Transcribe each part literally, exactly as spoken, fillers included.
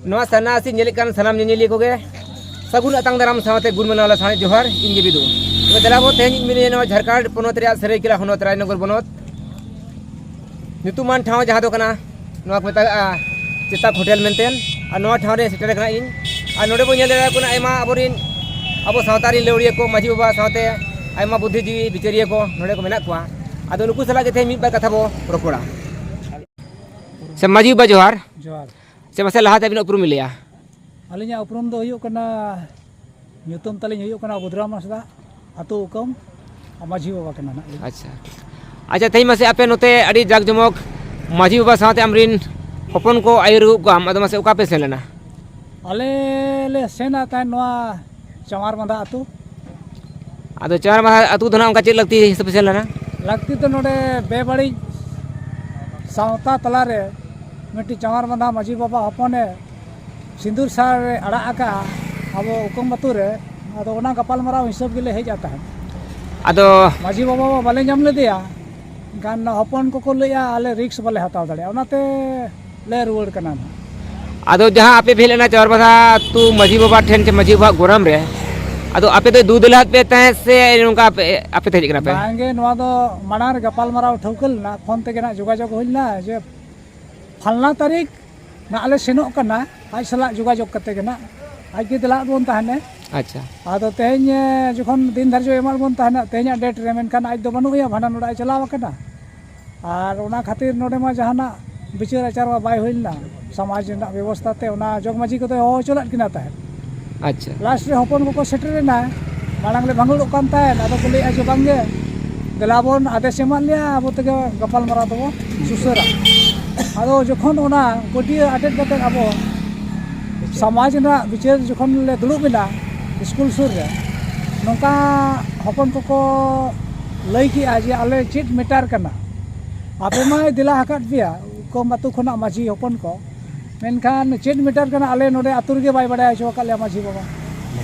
ᱱᱚᱣᱟ ᱥᱟᱨᱱᱟ ᱟᱥᱤ ᱧᱮᱞᱮᱫ ᱠᱟᱱ ᱥᱟᱱᱟᱢ ᱧᱮᱧᱮᱞᱤᱭᱟᱹ ᱠᱚᱜᱮ ᱥᱟᱹᱜᱩᱱ ᱟᱛᱟᱝ ᱫᱟᱨᱟᱢ ᱥᱟᱶᱛᱮ ᱜᱩᱱ ᱢᱟᱱᱟᱣ ᱞᱟᱥᱟᱲᱦᱮᱫ ᱡᱚᱦᱟᱨ, ᱤᱧ ᱜᱮ ᱵᱤᱫᱩ᱾ ᱛᱚᱵᱮ ᱫᱮᱞᱟ ᱵᱚ, ᱛᱮᱦᱮᱧ ᱤᱧ ᱢᱤᱱᱟᱹᱧᱟ ᱱᱚᱣᱟ ᱡᱷᱟᱲᱠᱷᱚᱸᱰ ᱯᱚᱱᱚᱛ ᱨᱮᱭᱟᱜ ᱥᱟᱹᱨᱟᱹᱭᱠᱮᱞᱟ ᱦᱚᱱᱚᱛ ᱨᱟᱡᱽᱱᱚᱜᱚᱨ ᱵᱚᱱᱚᱛ᱾ ᱧᱩᱛᱩᱢᱟᱱ ᱴᱷᱟᱶ ᱡᱟᱦᱟᱸ ᱫᱚ ᱠᱟᱱᱟ, ᱱᱚᱣᱟ ᱠᱚ ᱢᱮᱛᱟᱜᱼᱟ ᱪᱮᱛᱟᱠ ᱦᱳᱴᱮᱞ ᱢᱮᱱᱛᱮ᱾ ᱟᱨ ᱱᱚᱣᱟ ᱴᱷᱟᱶ ᱨᱮ ᱥᱮᱴᱮᱨ ᱟᱠᱟᱱᱟ ᱤᱧ᱾ ᱟᱨ ᱱᱚᱰᱮ ᱵᱚᱱ ᱧᱮᱞ ᱫᱟᱲᱮᱭᱟᱜ ᱠᱟᱱᱟ ᱟᱭᱢᱟ ᱟᱵᱚᱨᱮᱱ, ᱟᱵᱚ ᱥᱟᱶᱛᱟ ᱨᱮᱱ ᱞᱟᱹᱣᱲᱤᱭᱟᱹ ᱠᱚ, ᱢᱟᱹᱡᱷᱤ ᱵᱟᱵᱟ ᱥᱟᱶᱛᱮ ᱟᱭᱢᱟ ᱵᱩᱫᱽᱫᱷᱤᱡᱤᱵᱤ ᱵᱤᱪᱟᱹᱨᱤᱭᱟᱹ ᱠᱚ ᱱᱚᱰᱮ ᱠᱚ ᱢᱮᱱᱟᱜ ᱠᱚᱣᱟ᱾ ᱟᱫᱚ ᱱᱩᱠᱩ ᱥᱟᱞᱟᱜ ᱜᱮ ᱛᱮᱦᱮᱧ ᱢᱤᱫ ᱵᱟᱨ ᱠᱟᱛᱷᱟ ᱵᱚ ᱨᱚᱯᱚᱲᱟ᱾ ᱥᱮ ᱢᱟᱹᱡᱷᱤ ᱵᱟᱵᱟ ᱡᱚᱦᱟᱨ᱾ ᱡᱚᱦᱟᱨ᱾ ᱥᱮ ᱢᱟᱥᱮ ᱞᱟᱦᱟᱛᱮ ᱟᱹᱵᱤᱱᱟᱜ ᱩᱯᱨᱩᱢ ᱵᱤᱱ ᱞᱟᱹᱭᱟ? ᱟᱹᱞᱤᱧᱟᱜ ᱩᱯᱨᱩᱢ ᱫᱚ ᱦᱩᱭᱩᱜ ᱠᱟᱱᱟ, ᱧᱩᱛᱩᱢ ᱛᱟᱹᱞᱤᱧ ᱦᱩᱭᱩᱜ ᱠᱟᱱᱟ ᱵᱩᱫᱷᱨᱟᱢ ᱦᱟᱸᱥᱫᱟ, ᱟᱹᱛᱩ ᱩᱠᱟᱢ, ᱟᱨ ᱢᱟᱹᱡᱷᱤ ᱵᱟᱵᱟ ᱠᱟᱱᱟ ᱱᱟᱜ ᱞᱤᱧ᱾ ᱟᱪᱪᱷᱟ᱾ ᱟᱪᱪᱷᱟ, ᱛᱮᱦᱮᱧ ᱢᱟᱥᱮ ᱟᱯᱮ ᱱᱚᱛᱮ ᱟᱹᱰᱤ ᱡᱟᱠ ᱡᱚᱢᱚᱠ ᱢᱟᱹᱡᱷᱤ ᱵᱟᱵᱟ ᱥᱟᱶᱛᱮ ᱟᱢᱨᱤᱱ ᱦᱚᱯᱚᱱ ᱠᱚ ᱟᱹᱭᱩᱨ ᱟᱹᱜᱩ ᱠᱚᱣᱟᱢ, ᱟᱫᱚ ᱢᱟᱥᱮ ᱚᱠᱟ ᱯᱮ ᱥᱮᱱ ᱞᱮᱱᱟ? ᱟᱞᱮ ᱞᱮ ᱥᱮᱱᱟ ᱛᱟᱦᱮᱸᱫ ᱱᱚᱣᱟ ᱪᱟᱶᱟᱨ ᱵᱟᱸᱫᱷᱟ ᱟᱹᱛᱩ᱾ ᱟᱫᱚ ᱪᱟᱶᱟᱨ ᱵᱟᱸᱫᱷᱟ ᱟᱹᱛᱩ ᱫᱚ ᱱᱟᱜ ᱚᱱᱠᱟ ᱪᱮᱫ ᱞᱟᱹᱠᱛᱤ ᱦᱤᱥᱟᱹᱵ ᱯᱮ ᱥᱮᱱ ᱞᱮᱱᱟ? ᱞᱟᱹᱠᱛᱤ ᱫᱚ ᱱᱚᱰᱮ ᱵᱮᱵᱟᱹᱲᱤᱡ ᱥᱟᱶᱛᱟ ᱛᱟᱞᱟᱨᱮ ᱢᱤᱫᱴᱤᱡ ᱪᱟᱶᱟᱨ ᱵᱟᱸᱫᱷᱟ ᱢᱟᱹᱡᱷᱤ ᱵᱟᱵᱟ ᱦᱚᱯᱚᱱᱮ ᱥᱤᱸᱫᱩᱨ ᱥᱟᱨ ᱮ ᱟᱲᱟᱜ ᱟᱠᱟᱫᱼᱟ ᱟᱵᱚ ᱩᱠᱟᱢ ᱟᱹᱛᱩ ᱨᱮ᱾ ᱟᱫᱚ ᱚᱱᱟ ᱜᱟᱯᱟᱞᱢᱟᱨᱟᱣ ᱦᱤᱥᱟᱹᱵ ᱜᱮᱞᱮ ᱦᱮᱡ ᱟ ᱛᱟᱦᱮᱸᱫ᱾ ᱟᱫᱚ ᱢᱟᱹᱡᱷᱤ ᱵᱟᱵᱟ ᱢᱟ ᱵᱟᱞᱮ ᱧᱟᱢ ᱞᱮᱫᱮᱭᱟ, ᱮᱱᱠᱷᱟᱱ ᱦᱚᱯᱚᱱ ᱠᱚᱠᱚ ᱞᱟᱹᱭᱮᱫᱼᱟ, ᱟᱞᱮ ᱨᱤᱠᱥ ᱵᱟᱞᱮ ᱦᱟᱛᱟᱣ ᱫᱟᱲᱮᱭᱟᱜᱼᱟ, ᱚᱱᱟᱛᱮ ᱞᱮ ᱨᱩᱣᱟᱹᱲ ᱠᱟᱱᱟ ᱱᱟᱦᱟᱜ᱾ ᱟᱫᱚ ᱡᱟᱦᱟᱸ ᱟᱯᱮ ᱯᱮ ᱦᱮᱡ ᱞᱮᱱᱟ ᱪᱟᱶᱟᱨ ᱵᱟᱸᱫᱷᱟ ᱟᱹᱛᱩ ᱢᱟᱹᱡᱷᱤ ᱵᱟᱵᱟ ᱴᱷᱮᱱ ᱪᱮ ᱢᱟᱹᱡᱷᱤ ᱵᱟᱵᱟᱣᱟᱜ ᱜᱚᱨᱟᱢ ᱨᱮ, ᱟᱫᱚ ᱟᱯᱮ ᱫᱚ ᱫᱩ ᱫᱮᱞᱟ ᱯᱮ ᱛᱟᱦᱮᱸᱫ ᱥᱮ ᱱᱚᱝᱠᱟ ᱟᱯᱮ, ᱟᱯᱮ ᱛᱮ ᱦᱮᱡ ᱠᱟᱱᱟ ᱯᱮ? ᱵᱟᱝᱜᱮ, ᱱᱚᱣᱟ ᱫᱚ ᱢᱟᱲᱟᱝ ᱨᱮ ᱜᱟᱯᱟᱞᱢᱟᱨᱟᱣ ᱴᱷᱟᱹᱣᱠᱟᱹ ᱞᱮᱱᱟ, ᱯᱷᱳᱱ ᱛᱮᱜᱮ ᱱᱟᱦᱟᱜ ᱡᱳᱜᱟᱡᱳᱜᱽ ᱦᱩᱭ ᱞᱮᱱᱟ ᱡᱮ ᱯᱷᱟᱞᱱᱟ ᱛᱟᱹᱨᱤᱠᱷ ᱱᱟᱜ ᱞᱮ ᱥᱮᱱᱚᱜ ᱠᱟᱱᱟ, ᱟᱡ ᱥᱟᱞᱟᱜ ᱡᱳᱜᱟᱡᱳᱜᱽ ᱠᱟᱛᱮ ᱜᱮ ᱱᱟᱜ, ᱟᱡ ᱜᱮ ᱫᱮᱞᱟ ᱟᱫ ᱵᱚᱱ ᱛᱟᱦᱮᱱᱮ᱾ ᱟᱪᱪᱷᱟ᱾ ᱟᱫᱚ ᱛᱮᱦᱮᱧ, ᱮ, ᱡᱚᱠᱷᱚᱱ ᱫᱤᱱ ᱫᱷᱟᱨᱡᱚ ᱮᱢᱟᱫ ᱵᱚᱱ ᱛᱟᱦᱮᱱᱟ, ᱛᱮᱦᱮᱧᱟᱜ ᱰᱮᱴ ᱨᱮ, ᱢᱮᱱᱠᱷᱟᱱ ᱟᱡ ᱫᱚ ᱵᱟᱹᱱᱩᱜ ᱮᱭᱟ, ᱵᱷᱟᱸᱰᱟᱱ ᱚᱲᱟᱜ ᱮ ᱪᱟᱞᱟᱣ ᱟᱠᱟᱱᱟ᱾ ᱟᱨ ᱚᱱᱟ ᱠᱷᱟᱹᱛᱤᱨ ᱱᱚᱰᱮ ᱢᱟ ᱡᱟᱦᱟᱱᱟᱜ ᱵᱤᱪᱟᱹᱨ ᱟᱪᱟᱨ ᱢᱟ ᱵᱟᱭ ᱦᱩᱭ ᱞᱮᱱᱟ᱾ ᱥᱚᱢᱟᱡᱽ ᱨᱮᱱᱟᱜ ᱵᱮᱵᱚᱥᱛᱷᱟ ᱛᱮ ᱚᱱᱟ ᱡᱚᱜᱽ ᱢᱟᱹᱡᱷᱤ ᱠᱚᱫᱚᱭ ᱦᱚᱦᱚ ᱦᱚᱪᱚ ᱞᱮᱫ ᱠᱤᱱᱟ ᱛᱟᱦᱮᱸᱫ᱾ ᱟᱪᱪᱷᱟ᱾ ᱞᱟᱥᱴ ᱨᱮ ᱦᱚᱯᱚᱱ ᱠᱚᱠᱚ ᱥᱮᱴᱮᱨ ᱮᱱᱟ, ᱢᱟᱲᱟᱝ ᱞᱮ ᱵᱷᱟᱸᱜᱚᱲᱚᱜ ᱠᱟᱱ ᱛᱟᱦᱮᱸᱫ, ᱟᱫᱚ ᱠᱚ ᱞᱟᱹᱭᱮᱫᱼᱟ ᱡᱮ ᱵᱟᱝᱜᱮ, ᱫᱮᱞᱟ ᱵᱚᱱ ᱟᱫᱮᱥ ᱮᱢᱟᱫ ᱞᱮᱭᱟ, ᱟᱵᱚ ᱛᱮᱜᱮ ᱜᱟᱯᱟᱞᱢᱟᱨᱟᱣ ᱫᱚᱵᱚ ᱥᱩᱥᱟᱹᱨᱟ᱾ ᱟᱫᱚ ᱡᱚᱠᱷᱚᱱ ᱚᱱᱟ ᱯᱟᱹᱴᱭᱟᱹ ᱟᱴᱮᱫ ᱠᱟᱛᱮᱫ ᱟᱵᱚ ᱥᱚᱢᱟᱡᱽ ᱨᱮᱱᱟᱜ ᱵᱤᱪᱟᱹᱨ ᱡᱚᱠᱷᱚᱱ ᱞᱮ ᱫᱩᱲᱩᱵ ᱮᱱᱟ ᱥᱠᱩᱞ ᱥᱩᱨ ᱨᱮ, ᱱᱚᱝᱠᱟ ᱦᱚᱯᱚᱱ ᱠᱚᱠᱚ ᱞᱟᱹᱭ ᱠᱮᱜᱼᱟ ᱡᱮ ᱟᱞᱮ ᱪᱮᱫ ᱢᱮᱴᱟᱨ ᱠᱟᱱᱟ, ᱟᱯᱮ ᱢᱟᱭ ᱫᱮᱞᱟ ᱟᱠᱟᱫ ᱯᱮᱭᱟ ᱩᱠᱟᱢ ᱟᱹᱛᱩ ᱠᱷᱚᱱᱟᱜ ᱢᱟᱹᱡᱷᱤ ᱦᱚᱯᱚᱱ ᱠᱚ, ᱢᱮᱱᱠᱷᱟᱱ ᱪᱮᱫ ᱢᱮᱴᱟᱨ ᱠᱟᱱᱟ ᱟᱞᱮ ᱱᱚᱰᱮ ᱟᱹᱛᱩ ᱨᱮᱜᱮ ᱵᱟᱭ ᱵᱟᱲᱟᱭ ᱦᱚᱪᱚ ᱟᱠᱟᱫ ᱞᱮᱭᱟ ᱢᱟᱹᱡᱷᱤ ᱵᱟᱵᱟ᱾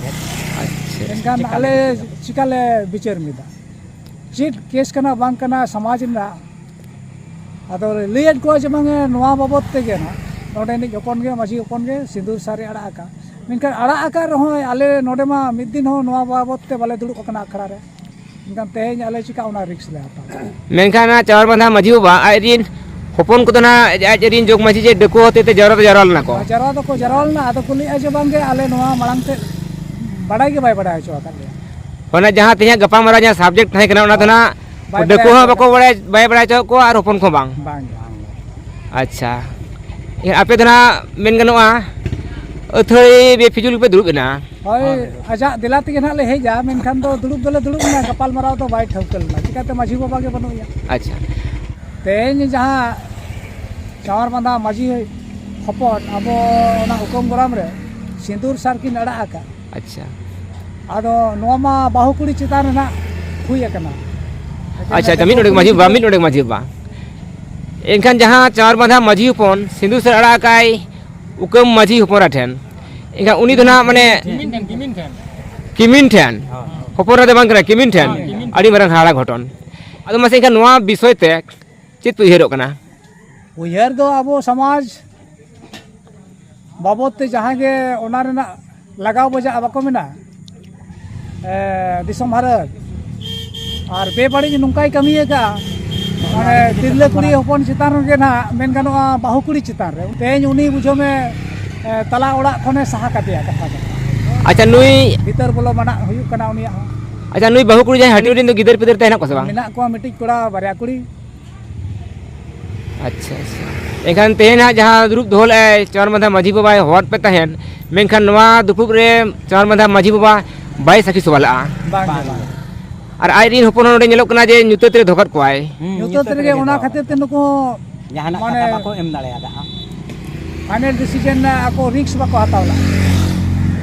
ᱟᱪᱪᱷᱟ, ᱮᱱᱠᱷᱟᱱ ᱪᱮᱠᱟ ᱟᱞᱮ ᱞᱮ ᱵᱤᱪᱟᱹᱨ ᱠᱮᱫᱟ? ᱪᱤᱠᱟᱹᱞᱮ ᱵᱤᱪᱟᱹᱨ ᱢᱮᱫᱟ? ᱪᱮᱫ ᱠᱮᱥ ᱠᱟᱱᱟ ᱵᱟᱝ ᱠᱟᱱᱟ ᱥᱚᱢᱟᱡᱽ ᱨᱮᱱᱟᱜ? ᱟᱫᱚ ᱞᱟᱹᱭᱟᱫ ᱠᱚᱣᱟ ᱡᱮ ᱵᱟᱝ, ᱱᱚᱣᱟ ᱵᱟᱵᱚᱫ ᱛᱮᱜᱮ ᱱᱟᱜ ᱱᱚᱰᱮᱱᱤᱡ ᱦᱚᱯᱚᱱ ᱜᱮ, ᱢᱟᱹᱡᱷᱤ ᱦᱚᱯᱚᱱ ᱜᱮ ᱥᱤᱸᱫᱩᱨ ᱥᱟᱨᱮ ᱟᱲᱟᱜ ᱟᱠᱟᱫ᱾ ᱢᱮᱱᱠᱷᱟᱱ ᱟᱲᱟᱜ ᱟᱠᱟᱫ ᱨᱮᱦᱚᱸ ᱟᱞᱮ ᱱᱚᱰᱮ ᱢᱟ ᱢᱤᱫ ᱫᱤᱱ ᱦᱚᱸ ᱱᱚᱣᱟ ᱵᱟᱵᱚᱛ ᱛᱮ ᱵᱟᱞᱮ ᱫᱩᱲᱩᱵ ᱟᱠᱟᱱᱟ ᱟᱠᱷᱲᱟ ᱨᱮ᱾ ᱢᱮᱱᱠᱷᱟᱱ ᱛᱮᱦᱮᱧ ᱟᱞᱮ ᱪᱤᱠᱟ ᱚᱱᱟ ᱨᱤᱠᱥ ᱞᱮ ᱦᱟᱛᱟᱣᱟ? ᱢᱮᱱᱠᱷᱟᱱ ᱚᱱᱟ ᱪᱟᱣᱟᱨ ᱵᱟᱸᱫᱷᱟ ᱢᱟᱹᱡᱷᱤ ᱵᱟᱵᱟ ᱟᱡ ᱨᱤᱱ ᱦᱚᱯᱚᱱ ᱠᱚᱫᱚ ᱱᱟᱜ ᱟᱡ ᱨᱤᱱ ᱡᱚᱜᱽ ᱢᱟᱹᱡᱷᱤ ᱡᱮ ᱰᱟᱹᱠᱩᱣᱟᱹ ᱦᱚᱛᱮ ᱛᱮ ᱡᱟᱣᱨᱟ ᱫᱚ ᱡᱟᱣᱨᱟ ᱞᱮᱱᱟ ᱠᱚ᱾ ᱡᱟᱣᱨᱟ ᱫᱚᱠᱚ ᱡᱟᱣᱨᱟ ᱞᱮᱱᱟ, ᱟᱫᱚ ᱠᱚ ᱞᱟᱹᱭᱮᱫᱼᱟ ᱡᱮ ᱵᱟᱝᱜᱮ ᱟᱞᱮ ᱱᱚᱣᱟ ᱢᱟᱲᱟᱝ ᱛᱮ ᱵᱟᱰᱟᱭ ᱜᱮ ᱵᱟᱭ ᱵᱟᱰᱟᱭ ᱦᱚᱪᱚ ᱟᱠᱟᱫ ᱞᱮᱭᱟ᱾ ᱚᱱᱟ ᱡᱟᱦᱟᱸ ᱛᱮᱦᱮᱧᱟᱜ ᱜᱟᱯᱟᱞᱢᱟᱨᱟᱣ ᱡᱟᱦᱟᱸ subject ᱛᱟᱦᱮᱸ ᱠᱟᱱᱟ, ᱚᱱᱟ ᱫᱚ ᱱᱟᱜ ᱵᱟᱭ ᱰᱟᱹᱠᱩᱣᱟᱹ ᱵᱟᱰᱟᱭ ᱦᱚᱸ ᱦᱚᱪᱚ ᱵᱟᱠᱚ ᱟᱠᱟᱫ ᱵᱟᱲᱟᱭ, ᱵᱟᱭ ᱵᱟᱲᱟᱭ ᱦᱚᱪᱚ ᱠᱚᱣᱟ ᱟᱨ ᱦᱚᱯᱚᱱ ᱠᱚᱦᱚᱸ ᱵᱟᱝ᱾ ᱵᱟᱝ, ᱵᱟᱝ᱾ ᱟᱪᱪᱷᱟ, ᱟᱯᱮ ᱫᱚ ᱱᱟᱜ ᱢᱮᱱ ᱜᱟᱱᱚᱜᱼᱟ ᱟᱹᱛᱷᱟᱹᱲᱤ ᱵᱮᱯᱷᱤᱡᱩᱞ ᱜᱮᱯᱮ ᱫᱩᱲᱩᱵ ᱮᱱᱟ᱾ ᱦᱳᱭ, ᱦᱳᱭ᱾ ᱟᱡᱟᱜ ᱫᱮᱞᱟ ᱛᱮᱜᱮ ᱱᱟᱜ ᱞᱮ ᱦᱮᱡᱼᱟ, ᱢᱮᱱᱠᱷᱟᱱ ᱫᱚ ᱫᱩᱲᱩᱵ ᱫᱚᱞᱮ ᱫᱩᱲᱩᱵ ᱮᱱᱟ, ᱜᱟᱯᱟᱞᱢᱟᱨᱟᱣ ᱫᱚ ᱵᱟᱭ ᱴᱷᱟᱹᱣᱠᱟᱹ ᱞᱮᱱᱟ, ᱪᱤᱠᱟᱹᱛᱮ ᱢᱟᱹᱡᱷᱤ ᱵᱟᱵᱟ ᱜᱮ ᱵᱟᱹᱱᱩᱜ ᱮᱭᱟ᱾ ᱟᱪᱪᱷᱟ᱾ ᱛᱮᱦᱮᱧ ᱡᱟᱦᱟᱸ ᱪᱟᱣᱟᱨ ᱵᱟᱸᱫᱷᱟ ᱢᱟᱹᱡᱷᱤ ᱦᱚᱯᱚᱱ ᱟᱵᱚ ᱚᱱᱟ ᱦᱩᱠᱩᱢ ᱜᱚᱨᱟᱢ ᱨᱮ ᱥᱤᱸᱫᱩᱨ ᱥᱟᱨ ᱠᱤᱱ ᱟᱲᱟᱜ ᱟᱠᱟᱫ, ᱟᱪᱪᱷᱟ᱾ ᱟᱫᱚ ᱱᱚᱣᱟ ᱢᱟ ᱵᱟᱹᱦᱩ ᱠᱩᱲᱤ ᱪᱮᱛᱟᱱ ᱨᱮ ᱱᱟᱜ ᱦᱩᱭ ᱟᱠᱟᱱᱟ᱾ ᱟᱪᱪᱷᱟ, ᱟᱪᱪᱷᱟ, ᱢᱤᱫ ᱰᱚᱸᱰᱮᱠ ᱢᱟᱹᱡᱷᱤ ᱵᱟᱵᱟ, ᱢᱤᱫ ᱰᱚᱸᱰᱮᱠ ᱢᱟᱹᱡᱷᱤ ᱵᱟᱵᱟ᱾ ᱮᱱᱠᱷᱟᱱ ᱡᱟᱦᱟᱸ ᱪᱟᱣᱟᱨ ᱵᱟᱸᱫᱷᱟ ᱢᱟᱹᱡᱷᱤ ᱦᱚᱯᱚᱱ ᱥᱤᱸᱫᱩᱨ ᱥᱟᱨ ᱟᱲᱟᱜ ᱟᱠᱟᱭ ᱩᱠᱟᱹᱢ ᱢᱟᱹᱡᱷᱤ ᱦᱚᱯᱚᱱ ᱮᱨᱟ ᱴᱷᱮᱱ, ᱮᱱᱠᱷᱟᱱ ᱩᱱᱤ ᱫᱚ ᱱᱟᱜ ᱢᱟᱱᱮ ᱠᱤᱢᱤᱱ ᱴᱷᱮᱱ, ᱠᱤᱢᱤᱱ ᱴᱷᱮᱱ᱾ ᱠᱤᱢᱤᱱ ᱴᱷᱮᱱ᱾ ᱦᱚᱸ᱾ ᱦᱚᱯᱚᱱ ᱮᱨᱟ ᱫᱚ ᱵᱟᱝ ᱠᱟᱱᱟ, ᱠᱤᱢᱤᱱ ᱴᱷᱮᱱ᱾ ᱦᱚᱸ, ᱠᱤᱢᱤᱱ ᱴᱷᱮᱱ᱾ ᱟᱹᱰᱤ ᱢᱟᱨᱟᱝ ᱦᱟᱦᱟᱲᱟ ᱜᱷᱚᱴᱚᱱ᱾ ᱟᱫᱚ ᱢᱟᱥᱮ ᱮᱱᱠᱷᱟᱱ ᱱᱚᱣᱟ ᱵᱤᱥᱚᱭ ᱛᱮ ᱪᱮᱫ ᱯᱮ ᱩᱭᱦᱟᱹᱨᱚᱜ ᱠᱟᱱᱟ? ᱩᱭᱦᱟᱹᱨ ᱫᱚ ᱟᱵᱚ ᱥᱚᱢᱟᱡᱽ ᱵᱟᱵᱚᱫ ᱛᱮ ᱡᱟᱦᱟᱸ ᱜᱮ ᱚᱱᱟ ᱨᱮᱱᱟᱜ ᱞᱟᱜᱟᱣ ᱵᱟᱡᱟᱜᱼᱟ, ᱵᱟᱠᱚ ᱢᱮᱱᱟ, ᱮ, ᱫᱤᱥᱚᱢ ᱦᱟᱨᱟᱹᱜ ᱟᱨ ᱵᱮᱵᱟᱹᱲᱤᱡ ᱱᱚᱝᱠᱟᱭ ᱠᱟᱹᱢᱤ ᱟᱠᱟᱫᱼᱟ, ᱢᱟᱱᱮ ᱛᱤᱨᱞᱟᱹ ᱠᱩᱲᱤ ᱦᱚᱯᱚᱱ ᱪᱮᱛᱟᱱ ᱨᱮᱜᱮ ᱱᱟᱦᱟᱜ ᱢᱮᱱ ᱜᱟᱱᱚᱜᱼᱟ, ᱵᱟᱹᱦᱩ ᱠᱩᱲᱤ ᱪᱮᱛᱟᱱ ᱨᱮ᱾ ᱛᱮᱦᱮᱧ ᱩᱱᱤ ᱵᱩᱡᱷᱟᱹᱣ ᱢᱮ, ᱮ, ᱛᱟᱞᱟ ᱚᱲᱟᱜ ᱠᱷᱚᱱᱮ ᱥᱟᱦᱟ ᱠᱟᱫᱮᱭᱟ ᱠᱟᱛᱷᱟ ᱫᱚ᱾ ᱟᱪᱪᱷᱟ, ᱱᱩᱭ ᱵᱷᱤᱛᱟᱹᱨ ᱵᱚᱞᱚ ᱢᱟᱱᱟ ᱦᱩᱭᱩᱜ ᱠᱟᱱᱟ ᱩᱱᱤᱭᱟᱜ ᱦᱚᱸ᱾ ᱟᱪᱪᱷᱟ, ᱱᱩᱭ ᱵᱟᱹᱦᱩ ᱠᱩᱲᱤ ᱡᱟᱦᱟᱸᱭ ᱦᱟᱹᱴᱤᱧ ᱨᱮᱱ ᱫᱚ ᱜᱤᱫᱟᱹᱨ ᱯᱤᱫᱟᱹᱨ ᱛᱟᱦᱮᱱᱟ ᱠᱚ ᱥᱮ ᱵᱟᱝ? ᱢᱮᱱᱟᱜ ᱠᱚᱣᱟ, ᱢᱤᱫᱴᱤᱡ ᱠᱚᱲᱟ, ᱵᱟᱨᱭᱟ ᱠᱩᱲᱤ᱾ ᱟᱪᱪᱷᱟ, ᱟᱪᱪᱷᱟ᱾ ᱮᱱᱠᱷᱟᱱ ᱛᱮᱦᱮᱧ ᱦᱟᱸᱜ ᱡᱟᱦᱟᱸ ᱫᱩᱲᱩᱵ ᱫᱚᱦᱚ ᱞᱮᱫᱼᱟᱭ ᱪᱟᱣᱟᱨ ᱵᱟᱸᱫᱷᱟ ᱢᱟᱹᱡᱷᱤ ᱵᱟᱵᱟᱭ ᱦᱚᱦᱚᱣᱟᱫ ᱯᱮ ᱛᱟᱦᱮᱸᱫ, ᱢᱮᱱᱠᱷᱟᱱ ᱱᱚᱣᱟ ᱫᱩᱯᱲᱩᱵ ᱨᱮ ᱪᱟᱣᱟᱨ ᱵᱟᱸᱫᱷᱟ ᱢᱟᱹᱡᱷᱤ ᱵᱟᱵᱟ ᱵᱟᱭ ᱥᱟᱹᱠᱷᱤ ᱥᱚᱵᱷᱟ ᱞᱮᱫᱼᱟ᱾ ᱵᱟᱝ, ᱵᱟᱝ, ᱵᱟᱝ᱾ ᱵᱟᱝ᱾ ᱟᱨ ᱟᱡ ᱨᱤᱱ ᱦᱚᱯᱚᱱ ᱦᱚᱸ ᱱᱚᱰᱮ ᱧᱮᱞᱚᱜ ᱠᱟᱱᱟ ᱡᱮ ᱧᱩᱛᱟᱹᱛ ᱨᱮ ᱫᱚᱦᱚ ᱠᱟᱫ ᱠᱚᱣᱟᱭ᱾ ᱦᱩᱸ, ᱧᱩᱛᱟᱹᱛ ᱧᱩᱛᱟᱹᱛ ᱨᱮᱜᱮ ᱨᱮᱜᱮ ᱚᱱᱟ ᱫᱚᱦᱚ᱾ ᱠᱷᱟᱹᱛᱤᱨ ᱛᱮ ᱱᱩᱠᱩ ᱡᱟᱦᱟᱱᱟᱜ ᱢᱟᱱᱮ ᱠᱟᱛᱷᱟ ᱵᱟᱠᱚ ᱮᱢ ᱫᱟᱲᱮᱭᱟᱫᱟ᱾ final decision ᱟᱠᱚ risk ᱵᱟᱠᱚ ᱦᱟᱛᱟᱣ ᱞᱮᱫᱟ᱾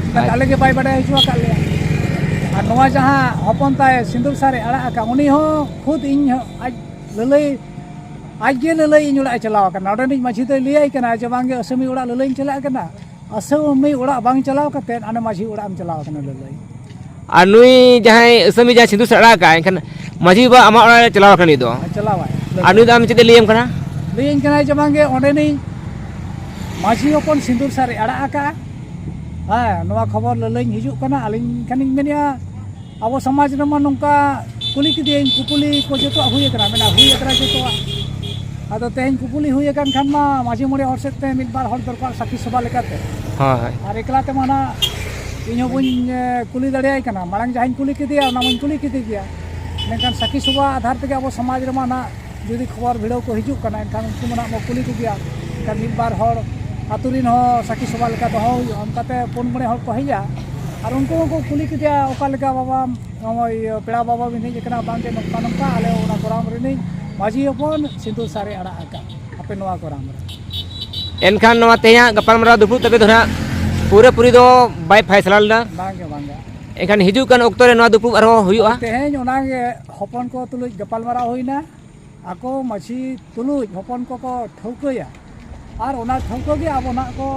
ᱪᱤᱠᱟᱹᱛᱮ ᱟᱪᱪᱷᱟ᱾ ᱟᱞᱮ ᱜᱮ ᱵᱟᱭ ᱵᱟᱰᱟᱭ ᱦᱚᱪᱚ ᱟᱠᱟᱫ ᱞᱮᱭᱟ᱾ ᱟᱨ ᱱᱚᱣᱟ ᱡᱟᱦᱟᱸ ᱦᱚᱯᱚᱱ ᱛᱟᱭ ᱥᱤᱸᱫᱩᱨ ᱥᱟᱨᱮ ᱟᱲᱟᱜ ᱟᱠᱟᱫ, ᱩᱱᱤ ᱦᱚᱸ ᱠᱷᱩᱫ ᱤᱧ ᱦᱚᱸ ᱟᱡ ᱞᱟᱹᱞᱟᱹᱭ, ᱟᱡ ᱜᱮ ᱞᱟᱹᱞᱟᱹᱭ ᱤᱧ ᱚᱲᱟᱜ ᱮ ᱪᱟᱞᱟᱣ ᱟᱠᱟᱱᱟ᱾ ᱱᱚᱰᱮᱱᱤᱡ ᱢᱟᱹᱡᱷᱤ ᱫᱚᱭ ᱞᱟᱹᱭᱟᱭ ᱠᱟᱱᱟ ᱡᱮ, "ᱵᱟᱝ ᱜᱮ, ᱟᱹᱥᱟᱹᱢᱤ ᱚᱲᱟᱜ ᱞᱟᱹᱞᱟᱹᱭ ᱤᱧ ᱪᱟᱞᱟᱜ ᱠᱟᱱᱟ, ᱟᱹᱥᱟᱹᱢᱤ ᱚᱲᱟᱜ ᱵᱟᱝ ᱪᱟᱞᱟᱣ ᱠᱟᱛᱮᱫ ᱦᱟᱱᱮ ᱢᱟᱹᱡᱷᱤ ᱚᱲᱟᱜ ᱮᱢ ᱪᱟᱞᱟᱣ ᱟᱠᱟᱱᱟ ᱞᱟᱹᱞᱟᱹᱭ᱾" ᱟᱨ ᱱᱩᱭ ᱡᱟᱦᱟᱸᱭ ᱟᱹᱥᱟᱹᱢᱤ ᱡᱟᱦᱟᱸᱭ ᱥᱤᱸᱫᱩᱨ ᱥᱟᱨ ᱟᱲᱟᱜ ᱟᱠᱟᱫ, ᱮᱱᱠᱷᱟᱱ ᱢᱟᱹᱡᱷᱤ ᱵᱟᱵᱟ ᱟᱢᱟᱜ ᱚᱲᱟᱜ ᱨᱮ ᱪᱟᱞᱟᱣ ᱟᱠᱟᱱ ᱱᱩᱭ ᱫᱚ? ᱪᱟᱞᱟᱣᱟᱭ᱾ ᱟᱨ ᱱᱩᱭ ᱫᱚ ᱟᱢ ᱪᱮᱫ ᱮ ᱞᱟᱹᱭᱟᱢ ᱠᱟᱱᱟ? ᱞᱟᱹᱭᱟᱹᱧ ᱠᱟᱱᱟᱭ ᱡᱮ, "ᱵᱟᱝ ᱜᱮ, ᱚᱸᱰᱮᱱᱤᱡ ᱢᱟᱹᱡᱷᱤ ᱦᱚᱯᱚᱱ ᱥᱤᱸᱫᱩᱨ ᱥᱟᱨᱮ ᱟᱲᱟᱜ ᱟᱠᱟᱫᱼᱟ᱾ ᱦᱮᱸ, ᱱᱚᱣᱟ ᱠᱷᱚᱵᱚᱨ ᱞᱟᱹᱞᱟᱹᱧ ᱦᱤᱡᱩᱜ ᱠᱟᱱᱟ᱾ ᱟᱹᱞᱤᱧ ᱠᱷᱟᱱᱤᱧ ᱢᱮᱱᱮᱫᱼᱟ, ᱟᱵᱚ ᱥᱚᱢᱟᱡᱽ ᱨᱮᱢᱟ ᱱᱚᱝᱠᱟ ᱠᱩᱞᱤ ᱠᱮᱫᱮᱭᱟᱹᱧ, ᱠᱩᱯᱩᱞᱤ ᱠᱚ ᱡᱚᱛᱚᱣᱟᱜ ᱦᱩᱭ ᱟᱠᱟᱱᱟ, ᱢᱮᱱᱟ ᱦᱩᱭ ᱟᱠᱟᱱᱟ ᱡᱚᱛᱚᱣᱟᱜ᱾ ᱟᱫᱚ ᱛᱮᱦᱮᱧ ᱠᱩᱯᱩᱞᱤ ᱦᱩᱭ ᱟᱠᱟᱱ ᱠᱷᱟᱱ ᱢᱟ ᱢᱟᱹᱡᱷᱤ ᱢᱚᱬᱮ ᱦᱚᱲ ᱥᱮᱫ ᱛᱮ ᱢᱤᱫ ᱵᱟᱨ ᱦᱚᱲ ᱫᱚᱨᱠᱟᱨ ᱥᱟᱹᱠᱷᱤ ᱥᱚᱵᱷᱟ ᱞᱮᱠᱟᱛᱮ᱾ ᱦᱳᱭ, ᱦᱳᱭ᱾ ᱟᱨ ᱮᱠᱞᱟ ᱛᱮᱢᱟ ᱱᱟᱜ ᱤᱧ ᱦᱚᱸ ᱵᱟᱹᱧ, ᱮ, ᱠᱩᱞᱤ ᱫᱟᱲᱮᱭᱟᱭ ᱠᱟᱱᱟ᱾ ᱢᱟᱲᱟᱝ ᱡᱟᱦᱟᱸᱧ ᱠᱩᱞᱤ ᱠᱮᱫᱮᱭᱟ, ᱚᱱᱟ ᱢᱟᱧ ᱠᱩᱞᱤ ᱠᱮᱫᱮ ᱜᱮᱭᱟ, ᱢᱮᱱᱠᱷᱟᱱ ᱥᱟᱹᱠᱷᱤ ᱥᱚᱵᱷᱟ ᱟᱫᱷᱟᱨ ᱛᱮᱜᱮ ᱟᱵᱚ ᱥᱚᱢᱟᱡᱽ ᱨᱮᱢᱟ ᱱᱟᱜ ᱡᱩᱫᱤ ᱠᱷᱚᱵᱚᱨ ᱵᱷᱤᱲᱟᱹᱣ ᱠᱚ ᱦᱤᱡᱩᱜ ᱠᱟᱱᱟ, ᱮᱱᱠᱷᱟᱱ ᱩᱱᱠᱩ ᱢᱟ ᱱᱟᱜ ᱵᱚ ᱠᱩᱞᱤ ᱠᱚᱜᱮᱭᱟ᱾ ᱮᱱᱠᱷᱟᱱ ᱢᱤᱫ ᱵᱟᱨ ᱦᱚᱲ ᱟᱹᱛᱩ ᱨᱤᱱ ᱦᱚᱸ ᱥᱟᱹᱠᱷᱤ ᱥᱚᱵᱷᱟ ᱞᱮᱠᱟ ᱫᱚᱦᱚ ᱦᱩᱭᱩᱜᱼᱟ᱾ ᱚᱱᱠᱟᱛᱮ ᱯᱩᱱ ᱢᱚᱬᱮ ᱦᱚᱲ ᱠᱚ ᱦᱮᱡᱼᱟ ᱟᱨ ᱩᱱᱠᱩ ᱦᱚᱸᱠᱚ ᱠᱩᱞᱤ ᱠᱮᱫᱮᱭᱟ, "ᱚᱠᱟ ᱞᱮᱠᱟ ᱵᱟᱵᱟ, ᱱᱚᱜᱼᱚᱭ ᱯᱮᱲᱟ ᱵᱟᱵᱟ ᱵᱤᱱ ᱦᱮᱡ ᱟᱠᱟᱱᱟ, ᱵᱟᱝᱜᱮ ᱱᱚᱝᱠᱟ ᱱᱚᱝᱠᱟ ᱟᱞᱮ ᱚᱱᱟ ᱜᱚᱨᱟᱢ ᱨᱤᱱᱤᱡ ᱢᱟᱹᱡᱷᱤ ᱦᱚᱯᱚᱱ ᱥᱤᱸᱫᱩᱨ ᱥᱟᱨᱮ ᱟᱲᱟᱜ ᱟᱠᱟᱫ ᱟᱯᱮ ᱱᱚᱣᱟ ᱜᱚᱨᱟᱢ ᱨᱮ?" ᱮᱱᱠᱷᱟᱱ ᱱᱚᱣᱟ ᱛᱮᱦᱮᱧᱟᱜ ᱜᱟᱯᱟᱞᱢᱟᱨᱟᱣ ᱫᱩᱯᱲᱩᱵ ᱛᱟᱯᱮ ᱫᱚ ᱱᱟᱦᱟᱜ ᱯᱩᱨᱟᱹᱯᱩᱨᱤ ᱫᱚ ᱵᱟᱭ ᱯᱷᱟᱭᱥᱟᱞᱟ ᱞᱮᱱᱟ᱾ ᱵᱟᱝᱜᱮ, ᱵᱟᱝᱜᱮ᱾ ᱮᱱᱠᱷᱟᱱ ᱦᱤᱡᱩᱜ ᱠᱟᱱ ᱚᱠᱛᱚ ᱨᱮ ᱱᱚᱣᱟ ᱫᱩᱯᱲᱩᱵ ᱟᱨᱦᱚᱸ ᱦᱩᱭᱩᱜᱼᱟ᱾ ᱛᱮᱦᱮᱧ ᱚᱱᱟᱜᱮ ᱦᱚᱯᱚᱱ ᱠᱚ ᱛᱩᱞᱩᱡ ᱜᱟᱯᱟᱞᱢᱟᱨᱟᱣ ᱦᱩᱭᱱᱟ᱾ ᱟᱠᱚ ᱢᱟᱹᱡᱷᱤ ᱛᱩᱞᱩᱡ ᱦᱚᱯᱚᱱ ᱠᱚᱠᱚ ᱴᱷᱟᱹᱣᱠᱟᱹᱭᱟ, ᱟᱨ ᱚᱱᱟ ᱴᱷᱟᱹᱣᱠᱟᱹ ᱜᱮ ᱟᱵᱚ ᱱᱟᱜ ᱠᱚ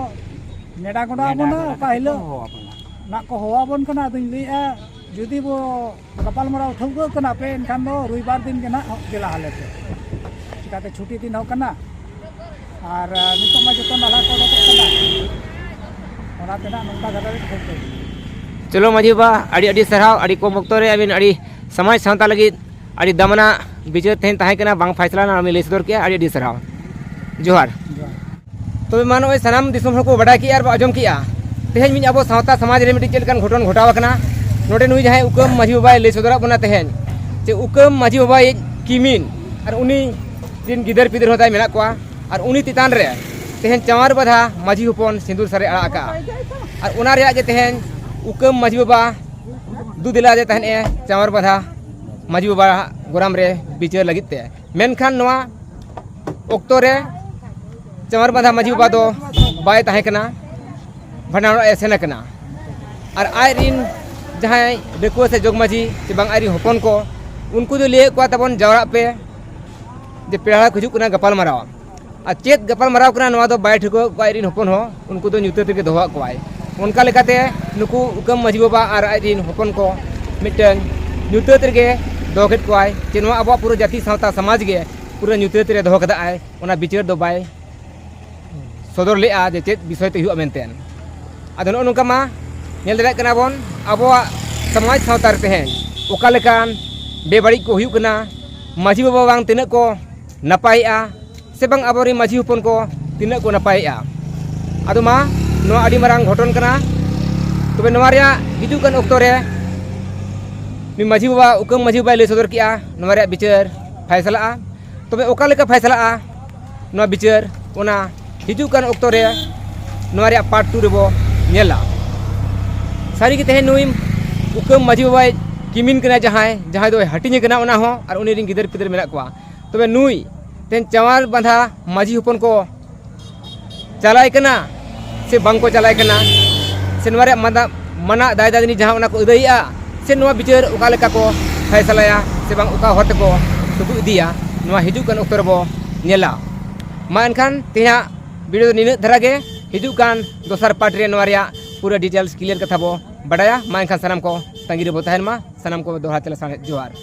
ᱱᱮᱰᱟ ᱜᱚᱸᱰᱟ ᱟᱵᱚᱱᱟ, ᱚᱠᱟ ᱦᱤᱞᱳᱜ ᱱᱟᱜ ᱠᱚ ᱦᱚᱦᱚ ᱟᱵᱚᱱ ᱠᱟᱱᱟ᱾ ᱟᱫᱚᱧ ᱞᱟᱹᱭᱮᱫᱼᱟ, ᱡᱩᱫᱤ ᱵᱚ ᱜᱟᱯᱟᱞᱢᱟᱨᱟᱣ ᱴᱷᱟᱹᱣᱠᱟᱹ ᱠᱟᱱᱟ ᱯᱮ, ᱮᱱᱠᱷᱟᱱ ᱫᱚ ᱨᱚᱵᱤᱵᱟᱨ ᱫᱤᱱ ᱜᱮ ᱱᱟᱜ ᱫᱮᱞᱟ ᱟᱞᱮ ᱯᱮ, ᱪᱤᱠᱟᱹᱛᱮ ᱪᱷᱩᱴᱤ ᱫᱤᱱ ᱦᱚᱸ ᱠᱟᱱᱟ᱾ ᱟᱨ, ᱟᱨ ᱱᱤᱛᱚᱜ ᱢᱟ ᱡᱚᱛᱚ ᱱᱟᱞᱦᱟ ᱠᱚ ᱚᱰᱚᱠᱚᱜ ᱠᱟᱱᱟ, ᱚᱱᱟᱛᱮ ᱱᱟᱜ ᱱᱚᱝᱠᱟ ᱫᱷᱟᱨᱟ ᱨᱮ ᱴᱷᱟᱹᱣᱠᱟᱹ ᱜᱮ᱾ ᱪᱚᱞᱚ ᱢᱟᱹᱡᱷᱤ ᱵᱟᱵᱟ, ᱟᱹᱰᱤ ᱟᱹᱰᱤ ᱥᱟᱨᱦᱟᱣ, ᱟᱹᱰᱤ ᱠᱚᱢ ᱚᱠᱛᱚ ᱨᱮ ᱟᱹᱵᱤᱱ ᱟᱹᱰᱤ ᱥᱚᱢᱟᱡᱽ ᱥᱟᱶᱛᱟ ᱞᱟᱹᱜᱤᱫ ᱟᱹᱰᱤ ᱫᱟᱢᱟᱱᱟᱜ ᱵᱤᱪᱟᱹᱨ ᱛᱮᱦᱮᱧ ᱛᱟᱦᱮᱸ ᱠᱟᱱᱟ, ᱵᱟᱝ ᱯᱷᱟᱭᱥᱟᱞᱟ ᱞᱮᱱᱟ, ᱚᱱᱟ ᱵᱤᱱ ᱞᱟᱹᱭ ᱥᱚᱫᱚᱨ ᱠᱮᱜᱼᱟ, ᱟᱹᱰᱤ ᱟᱹᱰᱤ ᱥᱟᱨᱦᱟᱣ᱾ ᱡᱚᱦᱟᱨ᱾ ᱡᱚᱦᱟᱨ᱾ ᱛᱚᱵᱮ ᱢᱟ ᱱᱚᱜᱼᱚᱭ ᱥᱟᱱᱟᱢ ᱫᱤᱥᱚᱢ ᱦᱚᱲ ᱠᱚ ᱵᱟᱰᱟᱭ ᱠᱮᱜᱼᱟ ᱟᱨ ᱵᱚ ᱟᱸᱡᱚᱢ ᱠᱮᱜᱼᱟ, ᱛᱮᱦᱮᱧ ᱢᱤᱫ ᱟᱵᱚ ᱥᱟᱶᱛᱟ ᱥᱚᱢᱟᱡᱽ ᱨᱮ ᱢᱤᱫᱴᱤᱡ ᱪᱮᱫ ᱞᱮᱠᱟᱱ ᱜᱷᱚᱴᱚᱱ ᱜᱷᱚᱴᱟᱣ ᱟᱠᱟᱱᱟ᱾ ᱱᱚᱰᱮ ᱱᱩᱭ ᱡᱟᱦᱟᱸᱭ ᱩᱠᱟᱹᱢ ᱢᱟᱹᱡᱷᱤ ᱵᱟᱵᱟᱭ ᱞᱟᱹᱭ ᱥᱚᱫᱚᱨᱟᱜ ᱵᱚᱱᱟ ᱛᱮᱦᱮᱧ, ᱡᱮ ᱩᱠᱟᱹᱢ ᱢᱟᱹᱡᱷᱤ ᱵᱟᱵᱟᱭᱤᱡ ᱠᱤᱢᱤᱱ ᱟᱨ ᱩᱱᱤ ᱨᱤᱱ ᱜᱤᱫᱟᱹᱨ ᱯᱤᱫᱟᱹᱨ ᱦᱚᱸ ᱛᱟᱭ ᱢᱮᱱᱟᱜ ᱠᱚᱣᱟ, ᱟᱨ ᱩᱱᱤ ᱪᱮᱛᱟᱱ ᱨᱮ ᱛᱮᱦᱮᱧ ᱪᱟᱶᱟᱨ ᱵᱟᱫᱷᱟ ᱢᱟᱹᱡᱷᱤ ᱦᱚᱯᱚᱱ ᱥᱤᱸᱫᱩᱨ ᱥᱟᱨᱮ ᱟᱲᱟᱜ ᱟᱠᱟᱜᱼᱟ᱾ ᱟᱨ ᱚᱱᱟ ᱨᱮᱭᱟᱜ ᱜᱮ ᱛᱮᱦᱮᱧ ᱩᱠᱟᱹᱢ ᱢᱟᱹᱡᱷᱤ ᱵᱟᱵᱟ ᱫᱩ ᱫᱮᱞᱟ ᱟᱫᱮ ᱛᱟᱦᱮᱱ ᱮ ᱪᱟᱶᱟᱨ ᱵᱟᱫᱷᱟ ᱢᱟᱹᱡᱷᱤ ᱵᱟᱵᱟ ᱜᱚᱨᱟᱢ ᱨᱮ ᱵᱤᱪᱟᱹᱨ ᱞᱟᱹᱜᱤᱫ ᱛᱮ᱾ ᱢᱮᱱᱠᱷᱟᱱ ᱱᱚᱣᱟ ᱚᱠᱛᱚ ᱨᱮ ᱪᱟᱶᱟᱨ ᱵᱟᱫᱷᱟ ᱢᱟᱹᱡᱷᱤ ᱵᱟᱵᱟ ᱫᱚ ᱵᱟᱭ ᱛᱟᱦᱮᱸ ᱠᱟᱱᱟ, ᱵᱷᱟᱸᱰᱟᱱ ᱚᱲᱟᱜ ᱮ ᱥᱮᱱ ᱟᱠᱟᱱᱟ᱾ ᱟᱨ ᱟᱡ ᱨᱤᱱ ᱡᱟᱦᱟᱸᱭ ᱰᱟᱹᱠᱩᱣᱟᱹ ᱥᱮ ᱡᱚᱜᱽ ᱢᱟᱹᱡᱷᱤ ᱥᱮ ᱵᱟᱝ ᱟᱡ ᱨᱤᱱ ᱦᱚᱯᱚᱱ ᱠᱚ, ᱩᱱᱠᱩ ᱫᱚ ᱞᱟᱹᱭᱮᱫ ᱠᱚᱣᱟ, "ᱛᱟᱵᱚᱱ ᱡᱟᱣᱨᱟᱜ ᱯᱮ, ᱡᱮ ᱯᱮᱲᱟ ᱦᱚᱲ ᱠᱚ ᱦᱤᱡᱩᱜ ᱠᱟᱱᱟ, ᱜᱟᱯᱟᱞ ᱢᱟᱨᱟᱣᱟ᱾" ᱟᱨ ᱪᱮᱫ ᱜᱟᱯᱟᱞ ᱢᱟᱨᱟᱣ ᱠᱟᱱᱟ, ᱱᱚᱣᱟ ᱫᱚ ᱵᱟᱭ ᱴᱷᱤᱠᱟᱹ ᱠᱚᱣᱟ ᱟᱡ ᱨᱤᱱ ᱦᱚᱯᱚᱱ ᱦᱚᱸ, ᱩᱱᱠᱩ ᱫᱚ ᱧᱩᱛᱟᱹᱛ ᱨᱮᱜᱮ ᱫᱚᱦᱚ ᱟᱠᱚᱣᱟᱭ᱾ ᱚᱱᱠᱟ ᱞᱮᱠᱟᱛᱮ ᱱᱩᱠᱩ ᱩᱠᱟᱹᱢ ᱢᱟᱹᱡᱷᱤ ᱵᱟᱵᱟ ᱟᱨ ᱟᱡ ᱨᱤᱱ ᱦᱚᱯᱚᱱ ᱠᱚ ᱢᱤᱫᱴᱟᱹᱝ ᱧᱩᱛᱟᱹᱛ ᱨᱮᱜᱮ ᱫᱚᱦᱚ ᱠᱮᱫ ᱠᱚᱣᱟᱭ, ᱡᱮ ᱱᱚᱣᱟ ᱟᱵᱚᱣᱟᱜ ᱯᱩᱨᱟᱹ ᱡᱟᱹᱛᱤ ᱥᱟᱶᱛᱟ ᱥᱚᱢᱟᱡᱽ ᱜᱮ ᱯᱩᱨᱟᱹ ᱧᱩᱛᱟᱹᱛ ᱨᱮ ᱫᱚᱦᱚ ᱠᱟᱫᱟᱭ᱾ ᱚᱱᱟ ᱵᱤᱪᱟᱹᱨ ᱫᱚ ᱵᱟᱭ ᱥᱚᱫᱚᱨ ᱞᱮᱫᱼᱟ ᱡᱮ ᱪᱮᱫ ᱵᱤᱥᱚᱭ ᱛᱮ ᱦᱩᱭᱩᱜᱼᱟ ᱢᱮᱱᱛᱮ᱾ ᱟᱫᱚ ᱱᱚᱜᱼᱚ ᱱᱚᱝᱠᱟ ᱢᱟ ᱧᱮᱞ ᱫᱟᱲᱮᱭᱟᱜ ᱠᱟᱱᱟ ᱵᱚᱱ, ᱟᱵᱚᱣᱟᱜ ᱥᱚᱢᱟᱡᱽ ᱥᱟᱶᱛᱟ ᱨᱮ ᱛᱮᱦᱮᱧ ᱚᱠᱟ ᱞᱮᱠᱟᱱ ᱵᱮᱵᱟᱹᱲᱤᱡ ᱠᱚ ᱦᱩᱭᱩᱜ ᱠᱟᱱᱟ, ᱢᱟᱹᱡᱷᱤ ᱵᱟᱵᱟ ᱵᱟᱝ ᱛᱤᱱᱟᱹᱜ ᱠᱚ ᱱᱟᱯᱟᱭᱮᱜᱼᱟ, ᱥᱮ ᱵᱟᱝ ᱟᱵᱚᱨᱮᱱ ᱢᱟᱹᱡᱷᱤ ᱦᱚᱯᱚᱱ ᱠᱚ ᱛᱤᱱᱟᱹᱜ ᱠᱚ ᱱᱟᱯᱟᱭᱮᱜᱼᱟ᱾ ᱟᱫᱚ ᱢᱟ, ᱱᱚᱣᱟ ᱟᱹᱰᱤ ᱢᱟᱨᱟᱝ ᱜᱷᱚᱴᱚᱱ ᱠᱟᱱᱟ᱾ ᱛᱚᱵᱮ ᱱᱚᱣᱟ ᱨᱮᱭᱟᱜ ᱦᱤᱡᱩᱜ ᱠᱟᱱ ᱚᱠᱛᱚ ᱨᱮ ᱱᱩᱭ ᱢᱟᱹᱡᱷᱤ ᱵᱟᱵᱟ, ᱩᱠᱟᱹᱢ ᱢᱟᱹᱡᱷᱤ ᱵᱟᱵᱟᱭ ᱞᱟᱹᱭ ᱥᱚᱫᱚᱨ ᱠᱮᱜᱼᱟ, ᱱᱚᱣᱟ ᱨᱮᱭᱟᱜ ᱵᱤᱪᱟᱹᱨ ᱯᱷᱟᱭᱥᱟᱞᱟᱜᱼᱟ᱾ ᱛᱚᱵᱮ ᱚᱠᱟ ᱞᱮᱠᱟ ᱯᱷᱟᱭᱥᱟᱞᱟᱜᱼᱟ ᱱᱚᱣᱟ ᱵᱤᱪᱟᱹᱨ, ᱚᱱᱟ ᱦᱤᱡᱩᱜ ᱠᱟᱱ ᱚᱠᱛᱚ ᱨᱮ ᱱᱚᱣᱟ ᱨᱮᱭᱟᱜ ᱯᱟᱨᱴ ᱴᱩ ᱨᱮᱵᱚ ᱧᱮᱞᱟ᱾ ᱥᱟᱹᱨᱤ ᱜᱮ ᱛᱮᱦᱮᱧ ᱱᱩᱭ ᱩᱠᱟᱹᱢ ᱢᱟᱹᱡᱷᱤ ᱵᱟᱵᱟᱭ ᱠᱤᱢᱤᱱ ᱠᱟᱱᱟ, ᱡᱟᱦᱟᱸᱭ, ᱡᱟᱦᱟᱸᱭ ᱫᱚᱭ ᱦᱟᱹᱴᱤᱧ ᱟᱠᱟᱱᱟ, ᱚᱱᱟ ᱦᱚᱸ, ᱟᱨ ᱩᱱᱤ ᱨᱮᱱ ᱜᱤᱫᱟᱹᱨ ᱯᱤᱫᱟᱹᱨ ᱢᱮᱱᱟᱜ ᱠᱚᱣᱟ᱾ ᱛᱚᱵᱮ ᱱᱩᱭ ᱛᱮᱦᱮᱧ ᱪᱟᱣᱟᱨ ᱵᱟᱸᱫᱷᱟ ᱢᱟᱹᱡᱷᱤ ᱦᱚᱯᱚᱱ ᱠᱚ ᱪᱟᱞᱟᱭ ᱠᱟᱱᱟ ᱥᱮ ᱵᱟᱝ ᱠᱚ ᱪᱟᱞᱟᱭ ᱠᱟᱱᱟ, ᱥᱮ ᱱᱚᱣᱟ ᱨᱮᱭᱟᱜ ᱢᱟᱱᱟ-, ᱢᱟᱱᱟ ᱫᱟᱭ ᱫᱟᱫᱤᱱᱤ ᱡᱟᱦᱟᱸ, ᱚᱱᱟ ᱠᱚ ᱟᱹᱫᱟᱹᱭᱮᱜᱼᱟ, ᱥᱮ ᱱᱚᱣᱟ ᱵᱤᱪᱟᱹᱨ ᱚᱠᱟ ᱞᱮᱠᱟ ᱠᱚ ᱯᱷᱟᱭᱥᱟᱞᱟᱭᱟ ᱥᱮ ᱵᱟᱝ, ᱚᱠᱟ ᱦᱚᱨ ᱛᱮᱠᱚ ᱥᱩᱜᱩ ᱤᱫᱤᱭᱟ, ᱱᱚᱣᱟ ᱦᱤᱡᱩᱜ ᱠᱟᱱ ᱚᱠᱛᱚ ᱨᱮᱵᱚ ᱧᱮᱞᱟ᱾ ᱢᱟ ᱮᱱᱠᱷᱟᱱ ᱛᱮᱦᱮᱧᱟᱜ ᱵᱷᱤᱰᱤᱭᱳ ᱫᱚ ᱱᱤᱱᱟᱹᱜ ᱫᱷᱟᱨᱟ ᱜᱮ᱾ ᱦᱤᱡᱩᱜ ᱠᱟᱱ ᱫᱚᱥᱟᱨ ᱯᱟᱨᱴ ᱨᱮ ᱱᱚᱣᱟ ᱨᱮᱭᱟᱜ ᱯᱩᱨᱟᱹ ᱰᱤᱴᱮᱞᱥ ᱠᱞᱤᱭᱟᱨ ᱠᱟᱛᱷᱟ ᱵᱚ ᱵᱟᱰᱟᱭᱟ᱾ ᱢᱟ ᱮᱱᱠᱷᱟᱱ ᱥᱟᱱᱟᱢ ᱠᱚ ᱛᱟᱺᱜᱤ ᱨᱮᱵᱚ ᱛᱟᱦᱮᱱ ᱢᱟ᱾ ᱥᱟᱱᱟᱢ ᱠᱚ ᱫᱚᱦᱲᱟ ᱛᱮ ᱞᱟᱥᱟᱲᱦᱮᱫ ᱡᱚᱦᱟᱨ᱾